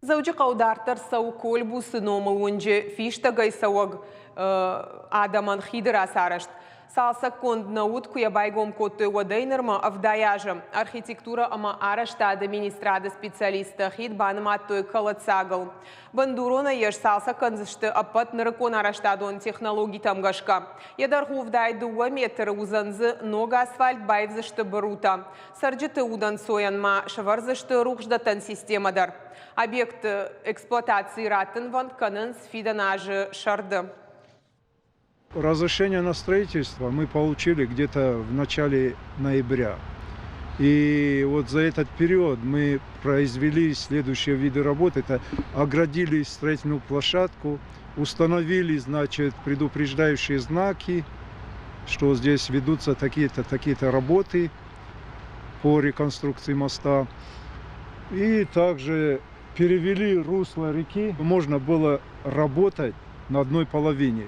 Дзӕуджыхъӕуы дарддӕр цӕуы Кольбусы номыл уынджы фистӕгӕй цӕуӕг адӕмӕн хиды рацарӕзт. Цалцӕггонд нӕ уыд, куы йӕ байгом кодтой, уӕдӕй нырмӕ 70 азы. Архитектурӕ ӕмӕ арӕзтады министрады специалисттӕ хид банымадтой кӕлӕддзагыл. Бындуронӕй йӕ сцалцӕг кӕндзысты ӕппӕт нырыккон арӕзтадон технологитӕм гӕсгӕ. Йӕ дӕргъ у 72 метры, уыдзӕн дзы ног асфальт, баивдзысты бырутӕ. Цӕрджыты удӕнцойӕн ма сӕвӕрдзысты рухсдӕттӕн системӕ дӕр. Объекты эксплуатацийы раттынвӕнд кӕнынц фидӕн азы сӕрды. Разрешение на строительство мы получили где-то в начале ноября. И вот за этот период мы произвели следующие виды работ. Это оградили строительную площадку, установили, значит, предупреждающие знаки, что здесь ведутся такие-то, такие-то работы по реконструкции моста. И также перевели русло реки. Можно было работать на одной половине.